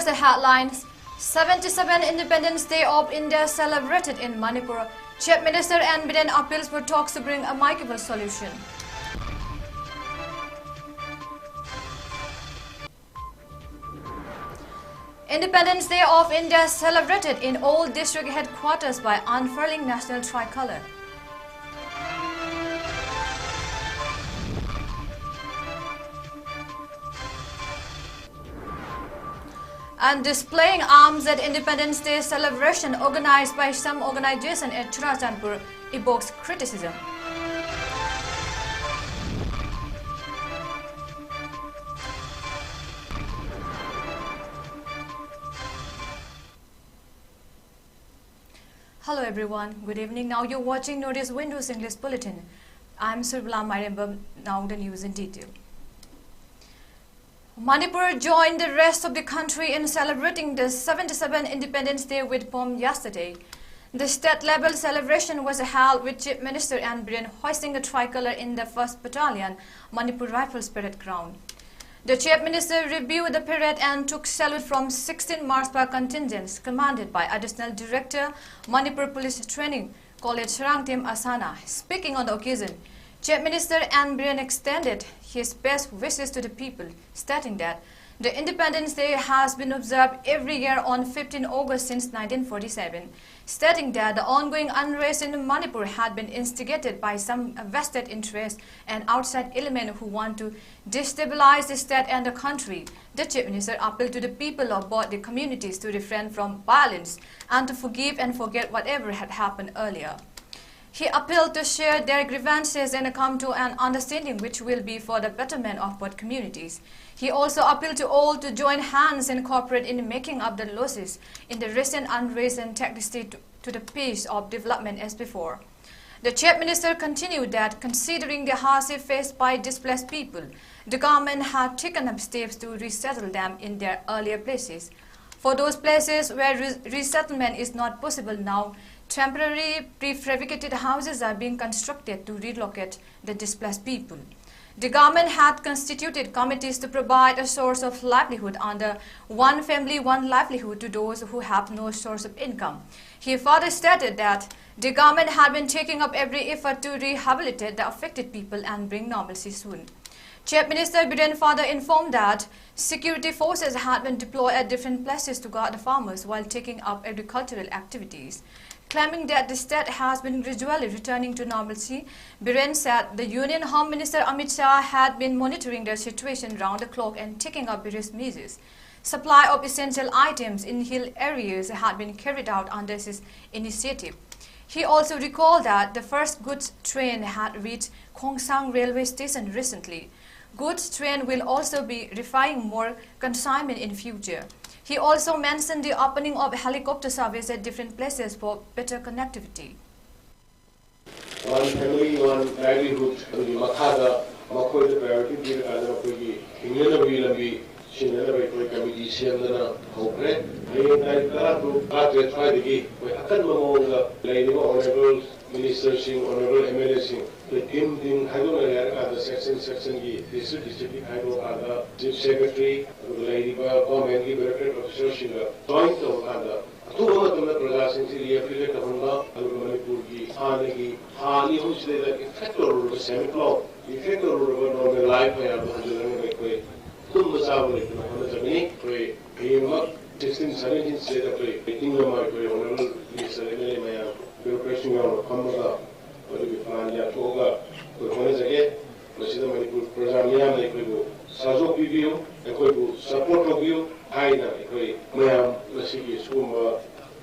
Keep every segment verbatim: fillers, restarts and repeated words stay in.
The headlines: seventy-seven Independence Day of India celebrated in Manipur. Chief Minister N Biren appeals for talks to bring amicable solution. Independence Day of India celebrated in all district headquarters by unfurling national tricolor. And displaying arms at Independence Day celebration organized by some organization at Churachandpur evokes criticism. Hello everyone, good evening. Now you're watching North East Windows English Bulletin. I'm Surbala Mairembam. Now the news in detail. Manipur joined the rest of the country in celebrating the seventy-seven Independence Day with pomp yesterday. The state-level celebration was held with Chief Minister N Biren hoisting a tricolor in the first Battalion, Manipur Rifles Parade Ground. The Chief Minister reviewed the parade and took salute from sixteen March Park contingents commanded by Additional Director, Manipur Police Training College, Rangtim Asana. Speaking on the occasion, Chief Minister N Biren extended his best wishes to the people, stating that the Independence Day has been observed every year on fifteen August since nineteen forty-seven, stating that the ongoing unrest in Manipur had been instigated by some vested interests and outside element who want to destabilize the state and the country. The Chief Minister appealed to the people of both the communities to refrain from violence and to forgive and forget whatever had happened earlier. He appealed to share their grievances and come to an understanding which will be for the betterment of both communities. He also appealed to all to join hands and cooperate in making up the losses in the recent unrest and take the state to, to the pace of development as before. The Chief Minister continued that, considering the hardship faced by displaced people, the government had taken up steps to resettle them in their earlier places. For those places where re- resettlement is not possible now, temporary prefabricated houses are being constructed to relocate the displaced people. The government had constituted committees to provide a source of livelihood under One Family, One Livelihood to those who have no source of income. He further stated that the government had been taking up every effort to rehabilitate the affected people and bring normalcy soon. Chief Minister Biren further informed that security forces had been deployed at different places to guard the farmers while taking up agricultural activities. Claiming that the state has been gradually returning to normalcy, Biren said the Union Home Minister Amit Shah had been monitoring the situation round the clock and taking up various measures. Supply of essential items in hill areas had been carried out under his initiative. He also recalled that the first goods train had reached Khongsang railway station recently. Goods train will also be refining more consignment in future. He also mentioned the opening of helicopter service at different places for better connectivity. One Family, One Livelihood ꯑꯗꯨꯒꯤ ꯃꯈꯥꯗ ꯃꯈꯣꯏꯗ priority ꯄꯤꯔꯀꯥꯟꯗ ꯃꯈꯣꯏꯒꯤ ꯍꯤꯡꯅꯅꯕꯒꯤ ꯂꯝꯕꯤ ꯁꯤꯟꯅꯅꯕ ꯑꯩꯈꯣꯏ committee ꯁꯦꯝꯗꯅ ꯍꯧꯈ꯭ꯔꯦ꯫ ꯍꯌꯦꯡ ꯇꯥꯔꯤꯛ ꯇꯔꯥꯇꯔꯨꯛ, ꯇꯔꯥꯇꯔꯦꯠ ꯁ꯭ꯋꯥꯏꯗꯒꯤ ꯑꯩꯈꯣꯏ ꯑꯀꯟꯕ ꯃꯑꯣꯡꯗ ꯂꯩꯔꯤꯕ honourable ministerꯁꯤꯡ, honourable MLAꯁꯤꯡ ꯑꯩꯈꯣꯏ team team ꯈꯥꯏꯗꯣꯛꯅꯔꯦ ꯍꯥꯏꯔꯀꯥꯟꯗ section sectionꯒꯤ district districtꯀꯤ ꯈꯥꯏꯗꯣꯛꯑꯀꯥꯟꯗ chief secretary ꯑꯗꯨꯒ ꯂꯩꯔꯤꯕ governmentꯀꯤ bureaucrat officerꯁꯤꯡꯒ join ꯇꯧꯔꯀꯥꯟꯗ ꯑꯊꯨꯕ ꯃꯇꯝꯗ ꯄ꯭ꯔꯖꯥꯁꯤꯡꯁꯤ rehabilitate ꯇꯧꯍꯟꯕ, ꯑꯗꯨꯒ ꯃꯅꯤꯄꯨꯔꯒꯤ ꯍꯥꯟꯅꯒꯤ ꯊꯥ ꯑꯅꯤ ꯑꯍꯨꯝꯁꯤꯗ effect ꯇꯧꯔꯨꯔꯕ ꯁꯦꯟꯃꯤꯠꯂꯣꯟ, effect ꯇꯧꯔꯨꯔꯕ normal life ꯃꯌꯥꯝꯗꯣ ꯍꯟꯖꯤꯜꯂꯛꯅꯕ ꯑꯩꯈꯣꯏ ꯇꯨꯝꯕ ꯆꯥꯕ ꯂꯩꯇꯅ ꯍꯣꯠꯅꯖꯒꯅꯤ꯫ ꯑꯩꯈꯣꯏ ꯍꯌꯦꯡꯃꯛ sixteen seventeen ꯁꯤꯗ ꯑꯩꯈꯣꯏ meeting ꯑꯃ ꯑꯩꯈꯣꯏ honourable minister, MLA ꯃꯌꯥꯝ, bureaucratꯁꯤꯡ ꯌꯥꯎꯅ ꯐꯝꯃꯒ ꯃꯗꯨꯒꯤ plan ꯌꯥꯊꯣꯛꯑꯒ ꯑꯩꯈꯣꯏ ꯍꯣꯠꯅꯖꯒꯦ꯫ ꯃꯁꯤꯗ ꯃꯅꯤꯄꯨꯔ ꯄ꯭ꯔꯖꯥ ꯃꯤꯌꯥꯝꯅ ꯑꯩꯈꯣꯏꯕꯨ ꯁꯥꯖꯣꯛ ꯄꯤꯕꯤꯌꯨ, ꯑꯩꯈꯣꯏꯕꯨ support ꯇꯧꯕꯤꯌꯨ ꯍꯥꯏꯅ ꯑꯩꯈꯣꯏ ꯃꯌꯥꯝ ꯉꯁꯤꯒꯤ ꯁꯤꯒꯨꯝꯕ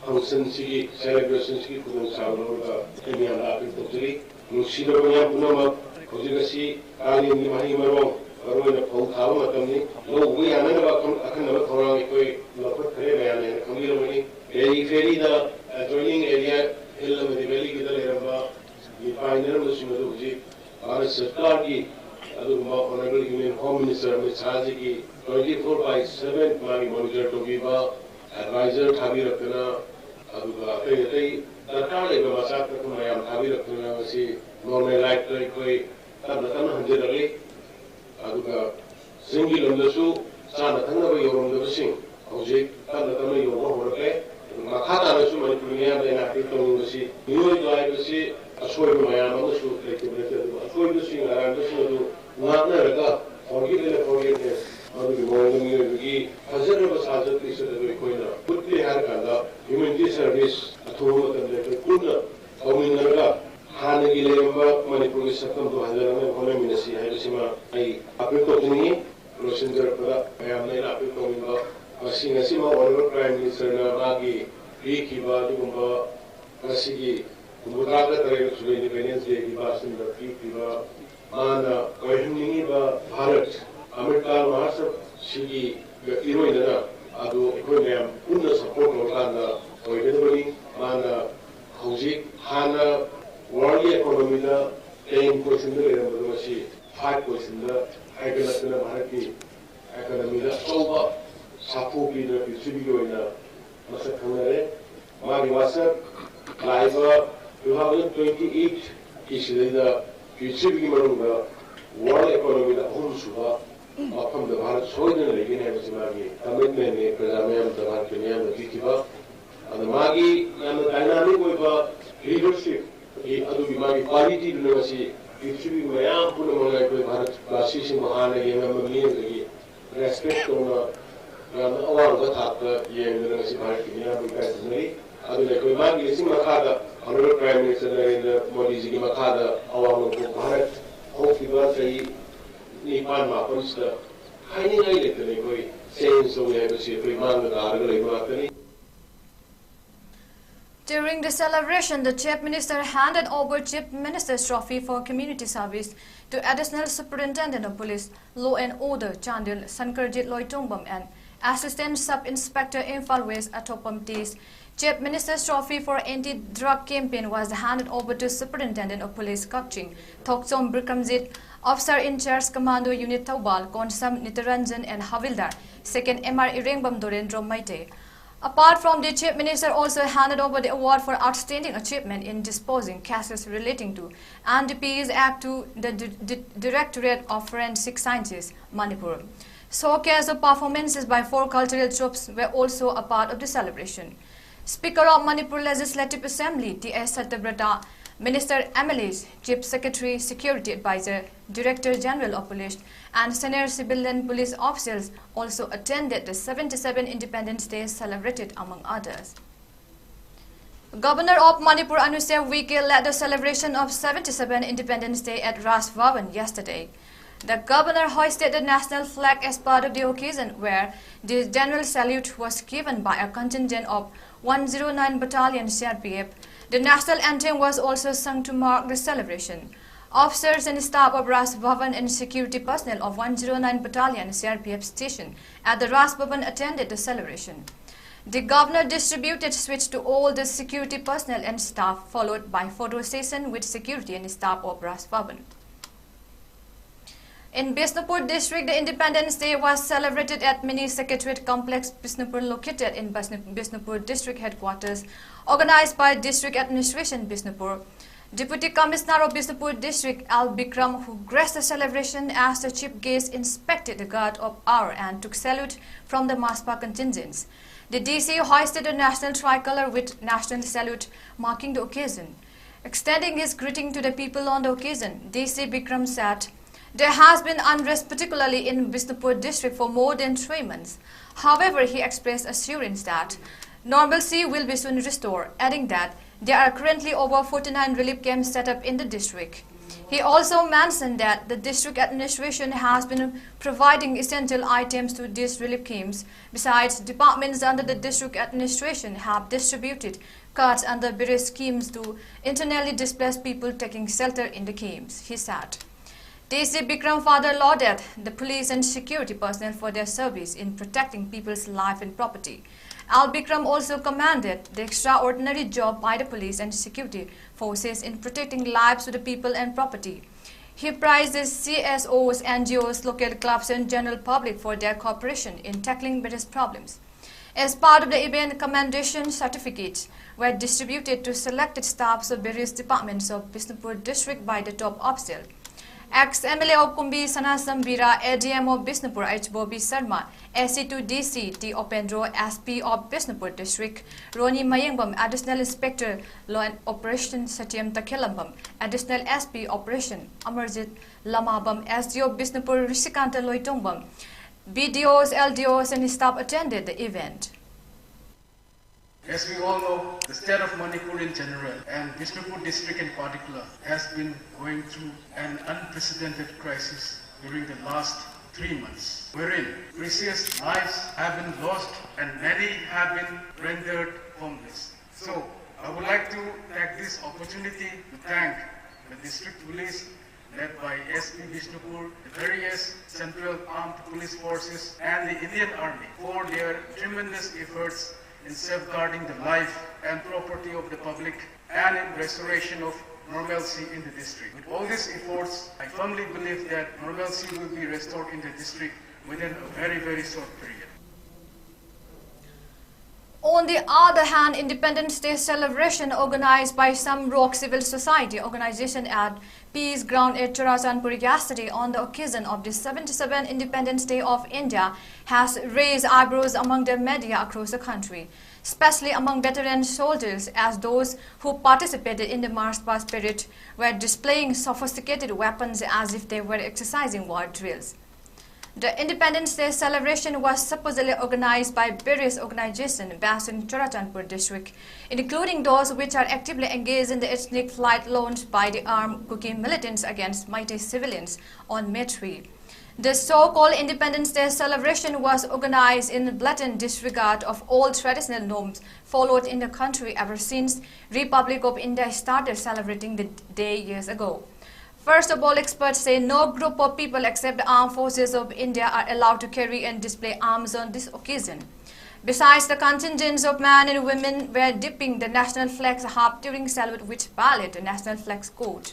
functionꯁꯤꯒꯤ, celebrationꯁꯤꯒꯤ ꯈꯨꯗꯣꯡꯆꯥꯕ ꯂꯧꯔꯒ ꯑꯩꯈꯣꯏ ꯃꯌꯥꯝꯗ appeal ꯇꯧꯖꯔꯤ꯫ ꯅꯨꯡꯁꯤꯔꯕ ꯃꯌꯥꯝ ꯄꯨꯝꯅꯃꯛ, ꯍꯧꯖꯤꯛ ꯑꯁꯤ ꯀꯥꯂꯦꯟꯒꯤ ꯃꯍꯩ ꯃꯔꯣꯡ, ꯃꯔꯨꯑꯣꯏꯅ ꯐꯧ ꯊꯥꯕ ꯃꯇꯝꯅꯤ꯫ ꯂꯧ ꯎꯕ ꯌꯥꯅꯅꯕ ꯑꯈꯟ-, ꯑꯈꯟꯅꯕ ꯊꯧꯔꯥꯡ ꯑꯩꯈꯣꯏ ꯂꯧꯈꯠꯈ꯭ꯔꯦ, ꯃꯌꯥꯝꯅ ꯍꯦꯟꯅ ꯈꯪꯕꯤꯔꯝꯒꯅꯤ꯫ ꯄꯦꯔꯤꯐꯦꯔꯤꯗ adjoining area hill ꯑꯃꯗꯤ valleyꯒꯤꯗ ꯂꯩꯔꯝꯕ ꯃꯤꯄꯥꯏꯅꯔꯝꯕꯁꯤꯡ ꯑꯗꯨ ꯍꯧꯖꯤꯛ ꯚꯥꯔꯠ ꯁꯔꯀꯥꯔꯒꯤ ꯑꯗꯨꯒꯨꯝꯕ honourable Union Home Minister Amit ꯁꯥꯍꯖꯤꯒꯤ twenty four by seven ꯃꯥꯒꯤ monitor ꯇꯧꯕꯤꯕ, advisor ꯊꯥꯕꯤꯔꯛꯇꯅ, ꯑꯗꯨꯒ ꯑꯇꯩ ꯑꯇꯩ ꯗꯔꯀꯥꯔ ꯂꯩꯕ ꯃꯆꯥꯛ ꯃꯊꯨꯝ ꯃꯌꯥꯝ ꯊꯥꯕꯤꯔꯛꯇꯅ ꯉꯁꯤ normal lifeꯇ ꯑꯩꯈꯣꯏ ꯇꯞꯅ ꯇꯞꯅ ꯍꯟꯖꯤꯜꯂꯛꯂꯤ꯫ ꯑꯗꯨꯒ ꯆꯤꯡꯒꯤ ꯂꯝꯗꯁꯨ ꯆꯥꯅ ꯊꯛꯅꯕ ꯌꯧꯔꯝꯗꯕꯁꯤꯡ ꯍꯧꯖꯤꯛ ꯇꯞꯅ ꯇꯞꯅ ꯌꯧꯕ ꯍꯧꯔꯛꯂꯦ꯫ ꯑꯗꯨ ꯃꯈꯥ ꯇꯥꯅꯁꯨ ꯃꯅꯤꯄꯨꯔ ꯃꯤꯌꯥꯝꯗ ꯑꯩꯅ ꯑꯄꯤꯜ ꯇꯧꯅꯤꯡꯕꯁꯤ, ꯃꯤꯑꯣꯏꯕ ꯍꯥꯏꯕꯁꯤ ꯑꯁꯣꯏꯕ ꯃꯌꯥꯝ ꯑꯃꯁꯨ ꯂꯩꯇꯕ ꯅꯠꯇꯦ꯫ ꯑꯗꯨꯕꯨ ꯑꯁꯣꯏꯕꯁꯤꯡ, ꯑꯔꯥꯟꯕꯁꯤꯡ ꯑꯗꯨ ꯉꯥꯛꯅꯔꯒ forgive and forgetness, ꯑꯗꯨꯒꯤ ꯃꯑꯣꯡꯗ ꯃꯤꯑꯣꯏꯕꯒꯤ ꯐꯖꯈ꯭ꯔꯕ ꯁꯥꯖꯠ ꯂꯤꯆꯠ ꯑꯗꯨ ꯑꯩꯈꯣꯏꯅ ꯎꯠꯂꯦ ꯍꯥꯏꯔ ꯀꯥꯟꯗ humanity service ꯑꯊꯨꯕ ꯃꯇꯝꯗ ꯑꯩꯈꯣꯏ ꯄꯨꯟꯅ ꯇꯧꯃꯤꯟꯅꯔꯒ ꯍꯥꯟꯅꯒꯤ ꯂꯩꯔꯝꯕ ꯃꯅꯤꯄꯨꯔꯒꯤ ꯁꯛꯇꯝꯗꯨ ꯍꯟꯖꯅꯕ ꯍꯣꯠꯅꯃꯤꯟꯅꯁꯤ ꯍꯥꯏꯕꯁꯤꯃ ꯑꯩ ꯑꯄꯤꯜ ꯇꯧꯖꯅꯤꯡꯏ꯫ ꯂꯣꯏꯁꯤꯟꯖꯔꯛꯄꯗ ꯃꯌꯥꯝꯅ ꯑꯩꯅ ꯑꯄꯤꯜ ꯇꯧꯅꯤꯡꯕ, ꯉꯁꯤ, ꯉꯁꯤꯃꯛ Honourable Prime Minister ꯅ ꯃꯥꯒꯤ ꯄꯤꯈꯤꯕ ꯑꯗꯨꯒꯨꯝꯕ ꯉꯁꯤꯒꯤ ꯍꯨꯝꯐꯨꯇꯔꯥꯒ ꯇꯔꯦꯠ ꯁꯨꯕ Independence Day ꯒꯤ ꯚꯥꯁꯟꯗ ꯄꯤꯈꯤꯕ, ꯃꯥꯅ ꯑꯣꯏꯍꯟꯅꯤꯡꯉꯤꯕ ꯚꯥꯔꯠ ꯑꯃ꯭ꯔꯤꯠꯀꯥꯜ ꯃꯍꯣꯠꯁꯕ ꯁꯤꯒꯤ ꯏꯔꯣꯏꯅꯅ ꯑꯗꯨ ꯑꯩꯈꯣꯏ ꯃꯌꯥꯝ ꯄꯨꯟꯅ support ꯇꯧꯔꯀꯥꯟꯗ ꯑꯣꯏꯒꯗꯕꯅꯤ꯫ ꯃꯥꯅ ꯍꯧꯖꯤꯛ ꯍꯥꯟꯅ world ꯒꯤ economy ꯗ ten position ꯗ ꯂꯩꯔꯝꯕꯗꯨ ꯉꯁꯤ five position ꯗ ꯍꯥꯏꯒꯠꯂꯛꯇꯨꯅ ꯚꯥꯔꯠꯀꯤ economy ꯗ ꯑꯆꯧꯕ ꯁꯥꯐꯨ ꯄꯤꯗꯨꯅ ꯄ꯭ꯔꯤꯊꯤꯕꯤꯒꯤ ꯑꯣꯏꯅ ꯃꯁꯛ ꯈꯪꯅꯔꯦ꯫ ꯃꯥꯒꯤ ꯋꯥꯁꯛ ꯂꯥꯛꯏꯕ two thousand twenty eight ꯀꯤ ꯁꯤꯗꯩꯗ ꯄ꯭ꯔꯤꯊꯤꯕꯤꯒꯤ ꯃꯅꯨꯡꯗ world economy ꯗ ꯑꯍꯨꯝꯁꯨꯕ ꯃꯐꯝꯗ ꯚꯥꯔꯠ ꯁꯣꯏꯗꯅ ꯂꯩꯒꯅꯤ ꯍꯥꯏꯕꯁꯤ ꯃꯥꯒꯤ commitment ꯅꯤ, ꯄ꯭ꯔꯖꯥ ꯃꯌꯥꯝꯗ, ꯚꯥꯔꯠꯀꯤ ꯃꯤꯌꯥꯝꯗ ꯄꯤꯈꯤꯕ꯫ ꯑꯗ ꯃꯥꯒꯤ ꯌꯥꯝꯅ dynamic ꯑꯣꯏꯕ leadership ꯒꯤ ꯑꯗꯨꯒꯤ ꯃꯥꯒꯤ quality ꯗꯨꯅ ꯉꯁꯤ ꯄ꯭ꯔꯤꯊꯤꯕꯤ ꯃꯌꯥꯝ ꯄꯨꯝꯅꯃꯛꯅ ꯑꯩꯈꯣꯏ ꯚꯥꯔꯠ ꯚꯥꯁꯤꯁꯤꯡꯕꯨ ꯍꯥꯟꯅ ꯌꯦꯡꯉꯝꯕ ꯃꯤꯑꯣꯏꯗꯒꯤ respect ꯇꯧꯅ ꯌꯥꯝꯅ ꯑꯋꯥꯡꯕ ꯊꯥꯛꯇ ꯌꯦꯡꯗꯨꯅ ꯉꯁꯤ ꯚꯥꯔꯠꯀꯤ ꯃꯤꯌꯥꯝꯕꯨ ꯏꯀꯥꯏ ꯈꯨꯝꯅꯔꯤ꯫ ꯑꯗꯨꯅ ꯑꯩꯈꯣꯏ ꯃꯥꯒꯤ ꯂꯤꯁꯤꯡ ꯃꯈꯥꯗ Honourable Prime Minister ꯅꯔꯦꯟꯗ꯭ꯔ ꯃꯣꯗꯤꯖꯤꯒꯤ ꯃꯈꯥꯗ ꯑꯋꯥꯡ ꯅꯣꯡꯄꯣꯛ ꯚꯥꯔꯠ ꯍꯧꯈꯤꯕ ꯆꯍꯤ ꯅꯤꯄꯥꯟ ꯃꯥꯄꯟꯁꯤꯗ ꯍꯥꯏꯅꯤꯡꯉꯥꯏ ꯂꯩꯇꯅ ꯑꯩꯈꯣꯏ change ꯇꯧꯏ ꯍꯥꯏꯕꯁꯤ ꯑꯩꯈꯣꯏ ꯃꯥꯡꯗ ꯇꯥꯔꯒ ꯂꯩꯕ ꯉꯥꯛꯇꯅꯤ꯫ During the celebration, the Chief Minister handed over Chief Minister's Trophy for Community Service to Additional Superintendent of Police, Law and Order, Chandel, Sankarjit Loitongbam and Assistant Sub Inspector, Imphal West, Athopam Tis. Chief Minister's Trophy for Anti-Drug Campaign was handed over to Superintendent of Police, Kakching, Thokchom Bikramjit, Officer in Charge, Commando Unit, Thoubal, Konsam Nitaranjan and Havildar, Second M R Irengbam Dorendro Maite. Apart from the Chief Minister also handed over the award for outstanding achievement in disposing cases relating to N D P S Act to the Di-, Di-, Directorate of Forensic Sciences, Manipur. Showcase of performances by four cultural troupes were also a part of the celebration. Speaker of Manipur Legislative Assembly, T S Satyabrata, Minister M L As, Chief Secretary, Security Advisor, Director General of Police, and senior civilian police officials also attended the seventy-seven Independence Day celebrated, among others. Governor of Manipur Anusev Uikey led the celebration of seventy-seven Independence Day at Raj Bhavan yesterday. The governor hoisted the national flag as part of the occasion, where the general salute was given by a contingent of one zero nine Battalion C R P F. The national anthem was also sung to mark the celebration. Officers and staff of Raj Bhavan and security personnel of one zero nine Battalion C R P F stationed at the Raj Bhavan attended the celebration. The governor distributed sweets to all the security personnel and staff, followed by photo session with security and staff of Raj Bhavan. In Bishnupur district, the Independence Day was celebrated at Mini Secretariat Complex, Bishnupur, located in Bishnu-, Bishnupur district headquarters, organized by District Administration, Bishnupur. Deputy Commissioner of Bishnupur district, L Bikram, who graced the celebration as the chief guest, inspected the guard of honour and took salute from the MASPA contingents. The D C hoisted the national tricolour with national salute, marking the occasion. Extending his greeting to the people on the occasion, D C Bikram said, "There has been unrest, particularly in Bishnupur district, for more than three months." However, he expressed assurance that normalcy will be soon restored, adding that there are currently over forty-nine relief camps set up in the district. He also mentioned that the district administration has been providing essential items to these relief camps. Besides, departments under the district administration have distributed cards under various schemes to internally displaced people taking shelter in the camps, he said. D C Bikram further lauded the police and security personnel for their service in protecting people's life and property. L Bikram also commended the extraordinary job by the police and security forces in protecting lives of the people and property. He praised the C S Os, N G Os, local clubs and general public for their cooperation in tackling various problems. As part of the event, commendation certificates were distributed to selected staffs of various departments of Bishnupur district by the top official. Ex-M L A of Kumbi Sanasambira, A D M of Bishnupur H Bobi Sharma, S C two D C T Opendro, S P of Bishnupur district Roni Mayengbam, Additional Inspector Law and Operation Satyam Takhelambam, Additional S P Operation Amarjit Lamabam, S D O Bishnupur Rishikanta Loitongbam, B D Os, L D Os and staff attended the event. As we all know, the state of Manipur in general and Bishnupur district in particular has been going through an unprecedented crisis during the last three months, wherein precious lives have been lost and many have been rendered homeless. So, I would like to take this opportunity to thank the district police led by S P Bishnupur, the various Central Armed Police Forces and the Indian Army for their tremendous efforts in safeguarding the life and property of the public and in restoration of normalcy in the district. With all these efforts, I firmly believe that normalcy will be restored in the district within a very, very short period. On the other hand, Independence Day celebration organized by Shamrock Civil Society organization at Peace Ground at Churachandpur yesterday on the occasion of the seventy-seventh Independence Day of India has raised eyebrows among the media across the country, especially among veteran soldiers, as those who participated in the march past parade were displaying sophisticated weapons as if they were exercising war drills. The Independence Day celebration was supposedly organized by various organizations based in Churachandpur district, including those which are actively engaged in the ethnic fight launched by the armed Kuki militants against Meitei civilians on May three. The so-called Independence Day celebration was organized in blatant disregard of all traditional norms followed in the country ever since Republic of India started celebrating the day years ago. First of all, experts say no group of people except the armed forces of India are allowed to carry and display arms on this occasion. Besides, the contingents of men and women were dipping the national flags half during salute, which violate the national flags code.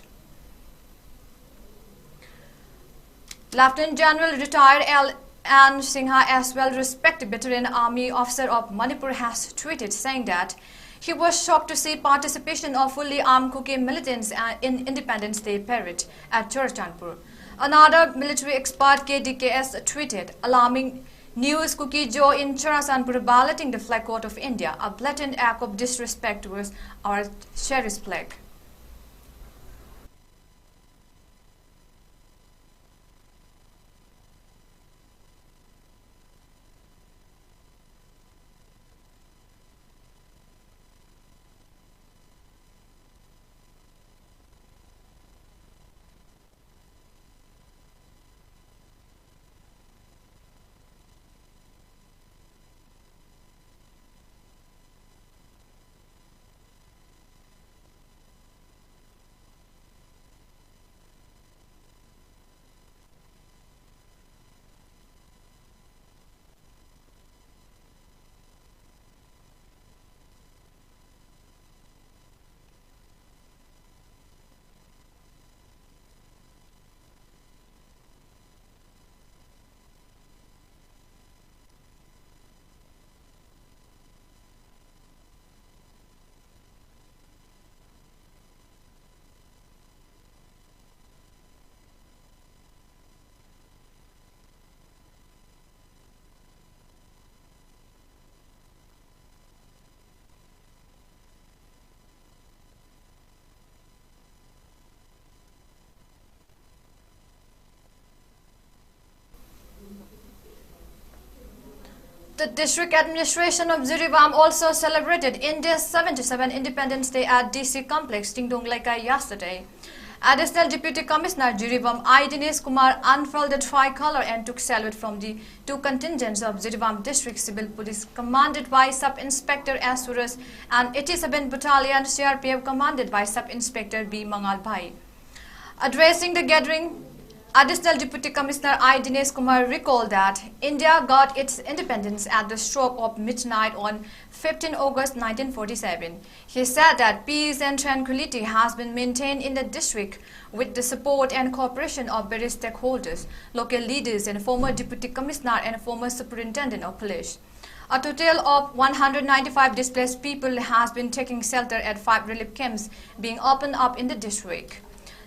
Lieutenant General retired L. And Singha, as well respected veteran army officer of Manipur, has tweeted saying that he was shocked to see participation of fully armed Kuki militants uh, in Independence Day parade at Churachandpur. Another military expert, K D K S, tweeted alarming news: Kuki Zo in Churachandpur violating the flag code of India, a blatant act of disrespect towards our cherished flag. The district administration of Jiribam also celebrated India's seventy-seventh Independence Day at D C Complex, Tingdong Leikai, yesterday. Additional Deputy Commissioner Jiribam I Dinesh Kumar unfurled the tricolor and took salute from the two contingents of Jiribam District Civil Police, commanded by Sub Inspector S Suresh, and eighty-seven Battalion C R P F, commanded by Sub Inspector B Mangal Bhai. Addressing the gathering, Additional Deputy Commissioner I Dinesh Kumar recalled that India got its independence at the stroke of midnight on fifteen August nineteen forty-seven. He said that peace and tranquility has been maintained in the district with the support and cooperation of various stakeholders, local leaders, and former Deputy Commissioner and former Superintendent of Police. A total of one hundred ninety-five displaced people has been taking shelter at five relief camps being opened up in the district.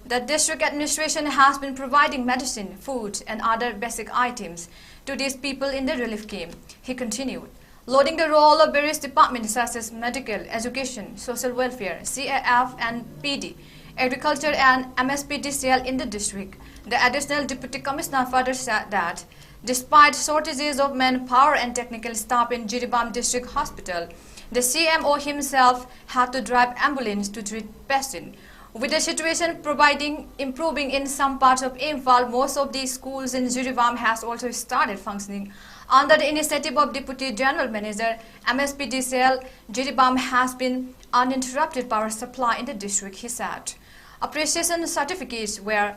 The district administration has been providing medicine, food, and other basic items to these people in the relief camp, he continued, lauding the role of various departments such as medical, education, social welfare, C A F and P D, agriculture and M S P D C L in the district. The Additional Deputy Commissioner further said that despite shortages of manpower and technical staff in Jiribam District Hospital, the C M O himself had to drive ambulance to treat patients. With the situation providing improving in some parts of Imphal, most of the schools in Jiribam has also started functioning. Under the initiative of Deputy General Manager, M S P D C L, Jiribam has been uninterrupted power supply in the district, he said. Appreciation certificates were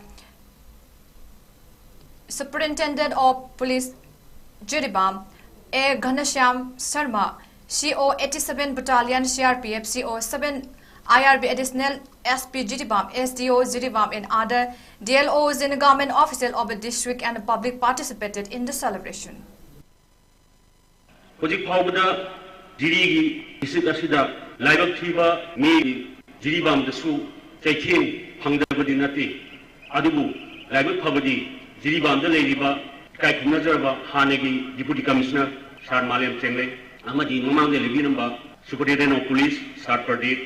Superintendent of Police Jiribam, A Ghanashyam Sharma, C O eighty-seven Battalion C R P F, C O seven I R B Additional S P Jiribam, S D O Jiribam, and other D L Os and government official of the district and the public participated in the celebration. ꯍꯧꯖꯤꯛ ꯐꯥꯎꯕꯗ ꯖꯤꯔꯤꯒꯤ district ꯑꯁꯤꯗ ꯂꯥꯏꯕꯛ ꯊꯤꯕ ꯃꯤ ꯖꯤꯔꯤꯕꯥꯝꯗꯁꯨ ꯆꯩꯊꯦꯡ ꯐꯪꯗꯕꯗꯤ ꯅꯠꯇꯦ꯫ ꯑꯗꯨꯕꯨ ꯂꯥꯏꯕꯛ ꯐꯕꯗꯤ ꯖꯤꯔꯤꯕꯥꯝꯗ ꯂꯩꯔꯤꯕ ꯏꯀꯥꯏ ꯈꯨꯝꯅꯖꯔꯕ ꯍꯥꯟꯅꯒꯤ ꯗꯤꯄꯨꯇꯤ ꯀꯃꯤꯁꯅꯔ ꯁꯥꯔ ꯃꯥꯂꯦꯝ ꯆꯦꯡꯂꯩ ꯑꯃꯗꯤ ꯃꯃꯥꯡꯗ ꯂꯩꯕꯤꯔꯝꯕ ꯁꯨꯄꯔꯤꯟꯇꯦꯟꯗꯦꯟ ꯑꯣꯐ ꯄꯨꯂꯤꯁ ꯁꯥꯔ ꯄ꯭ꯔꯗꯤꯞ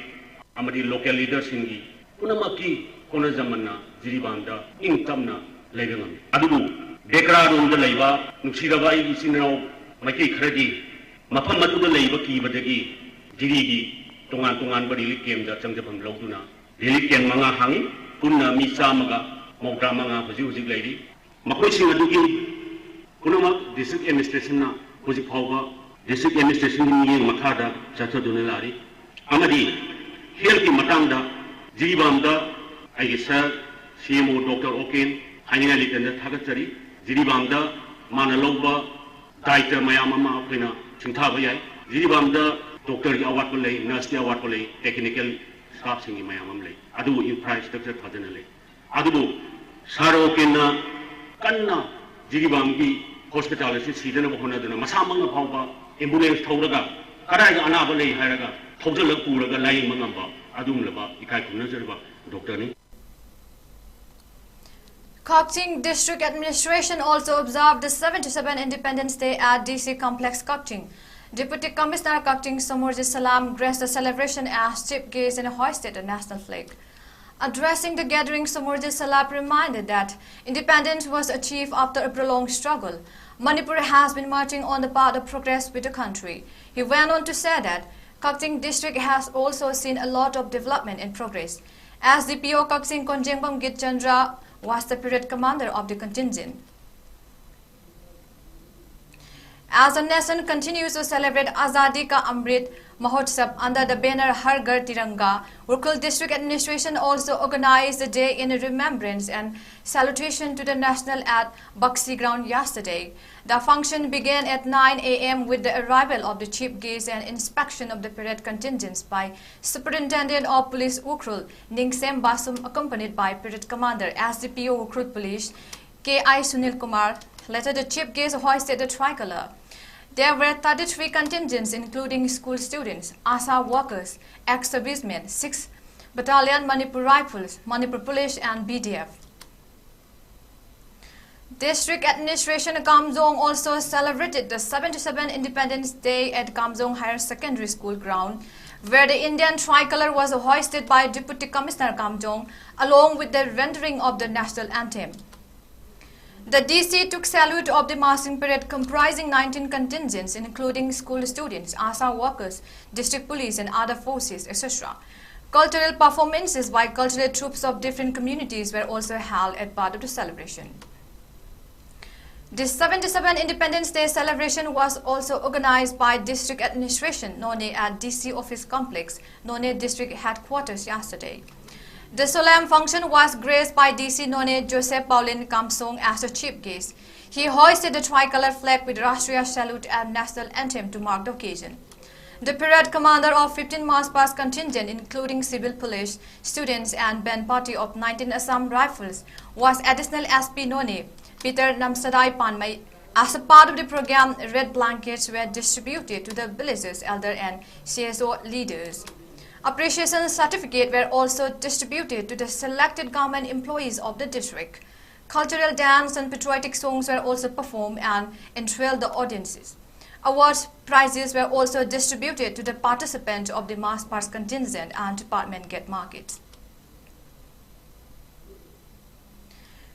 ꯑꯃꯗꯤ ꯂꯣꯀꯦꯜ ꯂꯤꯗꯔꯁꯤꯡꯒꯤ ꯄꯨꯝꯅꯃꯛꯀꯤ ꯍꯣꯠꯅꯖꯃꯟꯅ ꯖꯤꯔꯤꯕꯥꯝꯗ ꯏꯪ ꯇꯞꯅ ꯂꯩꯕ ꯉꯝꯃꯤ꯫ ꯑꯗꯨꯕꯨ ꯗꯦꯀ꯭ꯔꯥꯔꯣꯝꯗ ꯂꯩꯕ ꯅꯨꯡꯁꯤꯔꯕ ꯑꯩꯒꯤ ꯏꯆꯤꯟ ꯏꯅꯥꯎ ꯃꯩꯇꯩ ꯈꯔꯗꯤ ꯃꯐꯝ ꯑꯗꯨꯗ ꯂꯩꯕ ꯀꯤꯕꯗꯒꯤ ꯖꯤꯔꯤꯒꯤ ꯇꯣꯉꯥꯟ ꯇꯣꯉꯥꯟꯕ ꯔꯤꯂꯤꯐ ꯀꯦꯝꯗ ꯆꯪꯖꯐꯝ ꯂꯧꯗꯨꯅ ꯔꯤꯂꯤꯐ ꯀꯦꯝ ꯃꯉꯥ ꯍꯥꯡꯏ꯫ ꯄꯨꯟꯅ ꯃꯤ ꯆꯥꯝꯃꯒ ꯃꯧꯗ꯭ꯔꯥ ꯃꯉꯥ ꯍꯧꯖꯤꯛ ꯍꯧꯖꯤꯛ ꯂꯩꯔꯤ꯫ ꯃꯈꯣꯏꯁꯤꯡ ꯑꯗꯨꯒꯤ ꯄꯨꯝꯅꯃꯛ ꯗꯤꯁꯇ꯭ꯔꯤꯛ ꯑꯦꯗꯃꯤꯅꯤꯁꯇ꯭ꯔꯦꯁꯟꯅ ꯍꯧꯖꯤꯛ ꯐꯥꯎꯕ ꯗꯤꯁꯇ꯭ꯔꯤꯛ ꯑꯦꯗꯃꯤꯅꯤꯁꯇ꯭ꯔꯦꯁꯟꯒꯤ ꯃꯤꯠꯌꯦꯡ ꯃꯈꯥꯗ ꯆꯠꯊꯗꯨꯅ ꯂꯥꯛꯂꯤ꯫ ꯑꯃꯗꯤ ꯍꯦꯜꯊꯀꯤ ꯃꯇꯥꯡꯗ ꯖꯤꯔꯤꯕꯥꯝꯗ ꯑꯩꯒꯤ ꯁꯥꯔ ꯁꯤ ꯑꯦꯝ ꯑꯣ ꯗꯣꯛꯇꯔ ꯑꯣꯀꯦꯟ, ꯍꯥꯏꯅꯤꯡꯉꯥꯏ ꯂꯩꯇꯅ ꯊꯥꯒꯠꯆꯔꯤ꯫ ꯖꯤꯔꯤꯕꯥꯝꯗ ꯃꯥꯅ ꯂꯧꯕ ꯗꯥꯏꯇ ꯃꯌꯥꯝ ꯑꯃ ꯑꯩꯈꯣꯏꯅ ꯁꯤꯡꯊꯥꯕ ꯌꯥꯏ꯫ ꯖꯤꯔꯤꯕꯥꯝꯗ ꯗꯣꯛꯇꯔꯒꯤ ꯑꯋꯥꯠꯄ ꯂꯩ, ꯅꯔꯁꯀꯤ ꯑꯋꯥꯠꯄ ꯂꯩ, ꯇꯦꯛꯅꯤꯀꯦꯜ ꯁ꯭ꯇꯥꯐꯁꯤꯡꯒꯤ ꯃꯌꯥꯝ ꯑꯃ ꯂꯩ, ꯑꯗꯨꯕꯨ ꯏꯟꯐ꯭ꯔꯥꯁ꯭ꯇ꯭ꯔꯛꯆꯔ ꯐꯖꯅ ꯂꯩ꯫ ꯑꯗꯨꯕꯨ ꯁꯥꯔ ꯑꯣꯀꯦꯟꯅ ꯀꯟꯅ ꯖꯤꯔꯤꯕꯥꯝꯒꯤ ꯍꯣꯁꯄꯤꯇꯥꯜ ꯑꯁꯤ ꯁꯤꯗꯅꯕ ꯍꯣꯠꯅꯗꯨꯅ ꯃꯁꯥꯃꯛꯅ ꯐꯥꯎꯕ ꯑꯦꯝꯕꯨꯂꯦꯟꯁ ꯊꯧꯔꯒ ꯀꯗꯥꯏꯗ ꯑꯅꯥꯕ ꯂꯩ ꯍꯥꯏꯔꯒ ꯊꯧꯖꯤꯜꯂꯒ ꯄꯨꯔꯒ ꯂꯥꯌꯦꯡꯕ ꯉꯝꯕ ꯑꯗꯨꯒꯨꯝꯂꯕ ꯏꯀꯥꯏ ꯈꯨꯝꯅꯖꯔꯕ ꯗꯣꯛꯇꯔꯅꯤ꯫ Kakching District Administration also observed the seventy-seven Independence Day at D C Complex, Kakching. Deputy Commissioner Kakching Samurjit Salam graced the celebration as chief guest and hoisted the national flag. Addressing the gathering, Samurjit Salam reminded that independence was achieved after a prolonged struggle. Manipur has been marching on the path of progress with the country. He went on to say that Kakching district has also seen a lot of development and progress. S D P O Kakching Konjengbam Gitchandra was the parade commander of the contingent. As the nation continues to celebrate Azadi Ka Amrit Mahotsav under the banner Har Ghar Tiranga, Ukhrul District Administration also organized a day in remembrance and salutation to the national at Bakshi Ground yesterday. The function began at nine a m with the arrival of the chief guest and inspection of the parade contingents by Superintendent of Police Ukhrul, Ningsem Basum, accompanied by Parade Commander, S D P O Ukhrul Police, K I Sunil Kumar. Later, the chief guest hoisted the tricolor. There were thirty-three contingents, including school students, ASHA workers, ex-servicemen, sixth Battalion Manipur Rifles, Manipur Police, and B D F. District Administration Kamjong also celebrated the seventy-seven Independence Day at Kamjong Higher Secondary School ground, where the Indian tricolor was hoisted by Deputy Commissioner Kamjong, along with the rendering of the national anthem. The D C took salute of the marching parade comprising nineteen contingents, including school students, ASHA workers, district police, and other forces, et cetera. Cultural performances by cultural troupes of different communities were also held as part of the celebration. This seventy-seven Independence Day celebration was also organized by District Administration, Noney, at D C Office Complex, Noney District Headquarters yesterday. The solemn function was graced by D C Noney Joseph Paulin Kamsong as the chief guest. He hoisted the tricolor flag with Rashtriya salute and national anthem to mark the occasion. The parade commander of fifteen March Past contingent, including civil police, students and band party of nineteen Assam Rifles, was Additional S P Noney, Peter Namsadai Panmei. As a part of the program, red blankets were distributed to the villagers, elder and C S O leaders. Appreciation certificates were also distributed to the selected government employees of the district. Cultural dance and patriotic songs were also performed and enthralled the audiences. Award prizes were also distributed to the participants of the March Past contingent and department gate markets.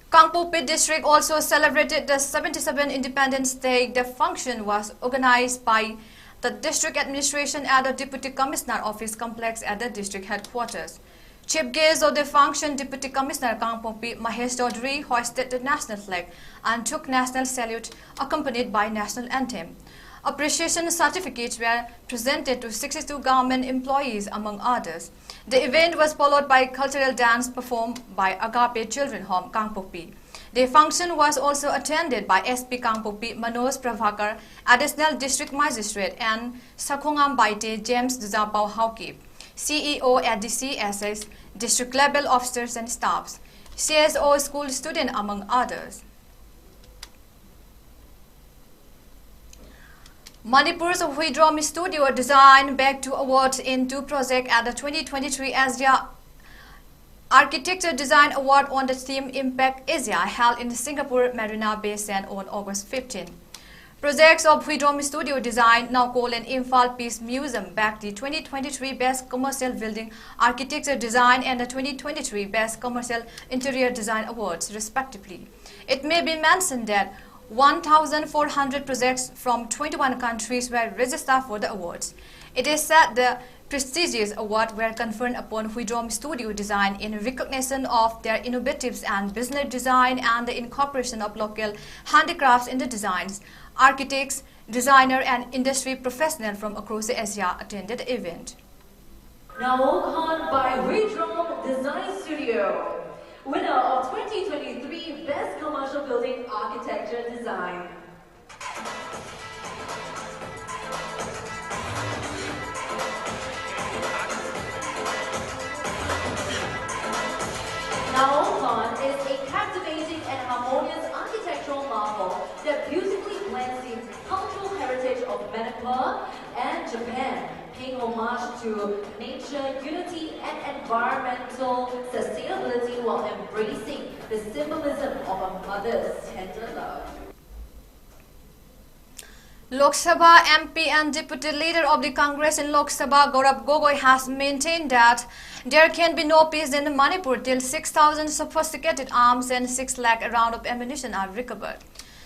Kangpokpi district also celebrated the seventy-seventh Independence Day. The function was organized by the district administration at the Deputy Commissioner Office complex at the district headquarters. Chief guest of the function, Deputy Commissioner Kangpokpi Mahesh Chaudhary, hoisted the national flag and took national salute, accompanied by national anthem. Appreciation certificates were presented to sixty-two government employees, among others. The event was followed by cultural dance performed by Agape Children Home, Kangpokpi. The function was also attended by S P Kangpokpi Manoj Prabhakar, Additional District Magistrate, and Sakhongam Baite James Duzapao Haokip, C E O at the C S S, district level officers and staffs, C S O, school student, among others. Manipur's Huidrom Studio Design bagged two awards in two projects at the twenty twenty-three Asia Architecture Design Award on the theme Impact Asia, held in Singapore Marina Bay Sands on August fifteen. Projects of Huidrom Studio Design, now called an Imphal Peace Museum, bagged the twenty twenty-three Best Commercial Building Architecture Design and the twenty twenty-three Best Commercial Interior Design Awards, respectively. It may be mentioned that one thousand four hundred projects from twenty-one countries were registered for the awards. It is said the prestigious award were conferred upon Huidrom Studio Design in recognition of their innovatives and visionary design and the incorporation of local handicrafts in the designs. Architects, designer and industry professional from across Asia attended the event. Now, by Huidrom Design Studio, winner of twenty twenty-three Best Commercial Building Architecture Design. Naolkon is a captivating and harmonious architectural marvel that beautifully blends the cultural heritage of Manipur and Japan, paying homage to nature, unity, and environmental sustainability while embracing the symbolism of a mother's tender love. Lok Sabha M P and Deputy Leader of the Congress in Lok Sabha, Gaurav Gogoi, has maintained that there can be no peace in Manipur till six thousand sophisticated arms and six lakh round of ammunition are recovered.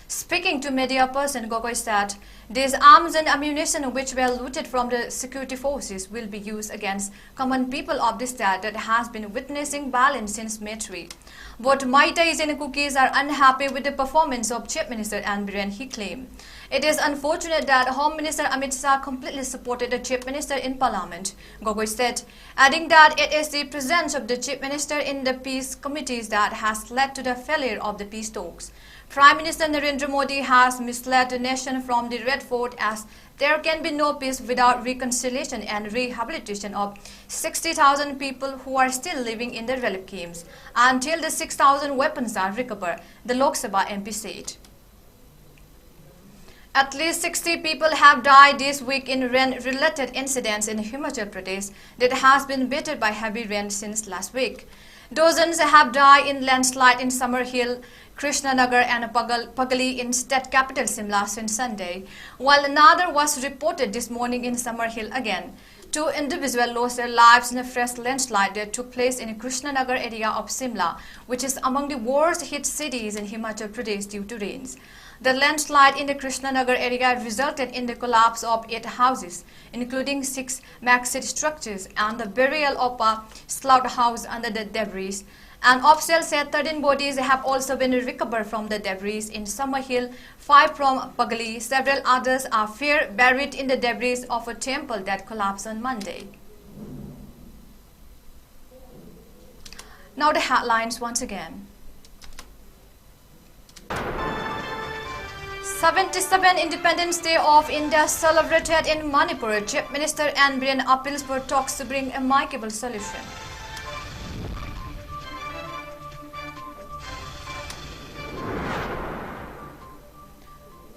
Speaking to media person, Gogoi said, "These arms and ammunition which were looted from the security forces will be used against common people of the state that has been witnessing violence since May three. Both Meiteis and Kukis are unhappy with the performance of Chief Minister N. Biren," he claimed. "It is unfortunate that Home Minister Amit Shah completely supported the Chief Minister in Parliament," Gogoi said, adding that it is the presence of the Chief Minister in the peace committees that has led to the failure of the peace talks. Prime Minister Narendra Modi has misled the nation from the Red Fort, as there can be no peace without reconciliation and rehabilitation of sixty thousand people who are still living in the relief camps until the six thousand weapons are recovered, the Lok Sabha M P said. At least sixty people have died this week in rain-related incidents in Himachal Pradesh that has been battered by heavy rain since last week. Dozens have died in landslide in Samar Hill, Krishnanagar and Pagal- Pagli in state capital Shimla since Sunday, while another was reported this morning in Samar Hill again. Two individuals lost their lives in a fresh landslide that took place in Krishnanagar area of Shimla, which is among the worst hit cities in Himachal Pradesh due to rains. The landslide in the Krishnanagar area resulted in the collapse of eight houses, including six masjid structures and the burial of a slaughterhouse under the debris. An official said thirteen bodies have also been recovered from the debris in Samar Hill, five from Pagli. Several others are feared buried in the debris of a temple that collapsed on Monday. Now the headlines once again. Seventy-seven Independence Day of India celebrated in Manipur. Chief Minister N Biren appeals for talks to bring amicable solution.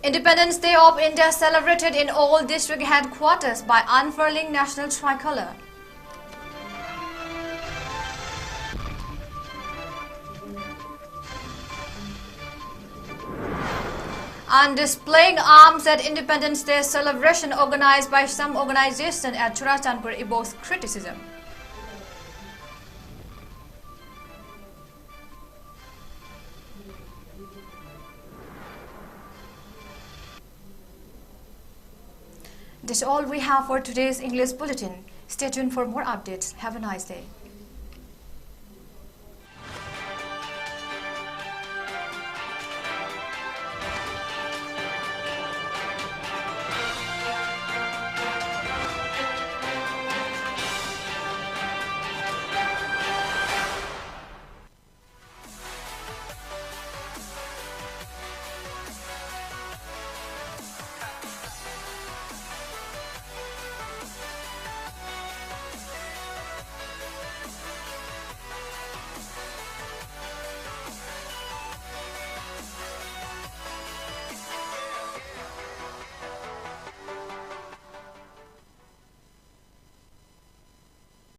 Independence Day of India celebrated in all district headquarters by unfurling national tricolor. And displaying arms at Independence Day celebration organized by some organization at Churachandpur evokes criticism. That's all we have for today's English bulletin. Stay tuned for more updates. Have a nice day.